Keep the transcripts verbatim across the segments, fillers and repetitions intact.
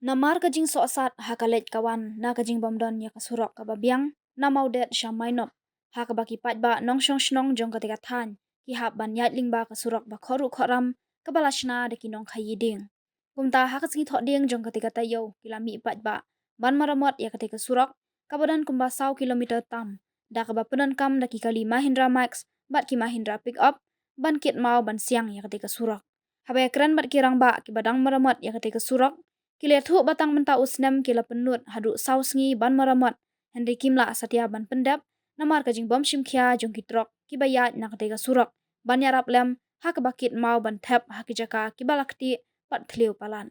Namar ka jingsohsat ha ka leit ka wan na ka jingbym don ïa ka surok kaba biang na Mawdet sha Mainop, ha kaba ki paidbah nongshong shnong jong kata ka thaiñ ki hap ban ïaid lyngba ka surok ba khohruh khohram kaba la shna da ki nongkhaïi dieng. Kumta ha ka sngi Thohdieng jong kata ka taïew ki la mih paidbah ban maramot ïa kata ka surok kaba don kumba saw kilometer tam, da kaba pyndonkam da ki kali Mahindra Max bad ki Mahindra Pickup ban kit maw ban siang ïa kata ka surok. Haba ïakren bad ki rangbah kiba dang maramot ïa kata ka surok, ki la ïathuh ba tang mynta u snem ki la pynlut haduh saw sngi ban maramot, hynrei kim lah satia ban pyndep namar ka jingbym shim khia jong ki trok kiba ïaid na kata ka surok ban ïarap lem ha kaba kit maw ban thep ha ki jaka kiba la ktieh bad thliew palat.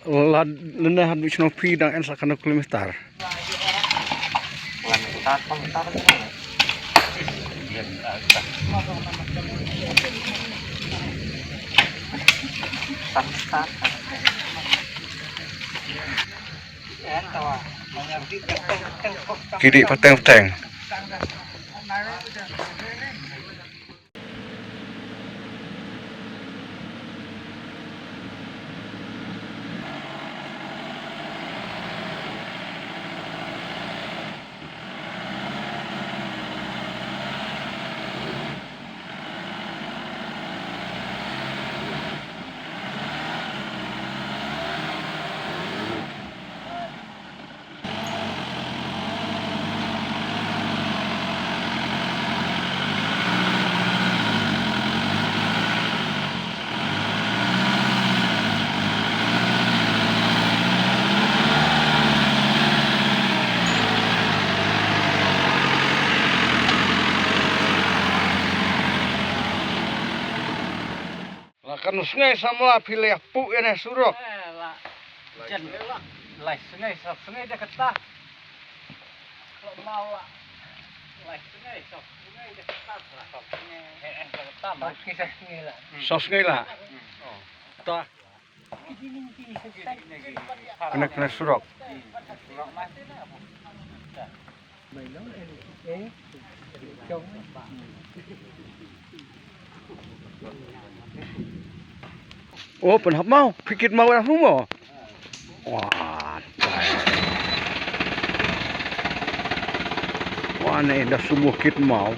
Lad lene haduh shnong phi dang en sa kano kilometer. Ki dih pateng pateng. La kan sngew samla phi leh pu ene surok. Eh, la. Jan. Lai sngew, sop sngew de kata. Klo mau la. Lai sngew, sop sngew de kata. Sop sngew. Eh, eh, de kata, ma. Sop sngew la. Hmm. Sop sngew la. Hmm. Oh. Ta. Kena, kena surok. Oh, pynhap mau, phi kit mau dah humo. Wah, tai. Wah, ne dah semua kit mau.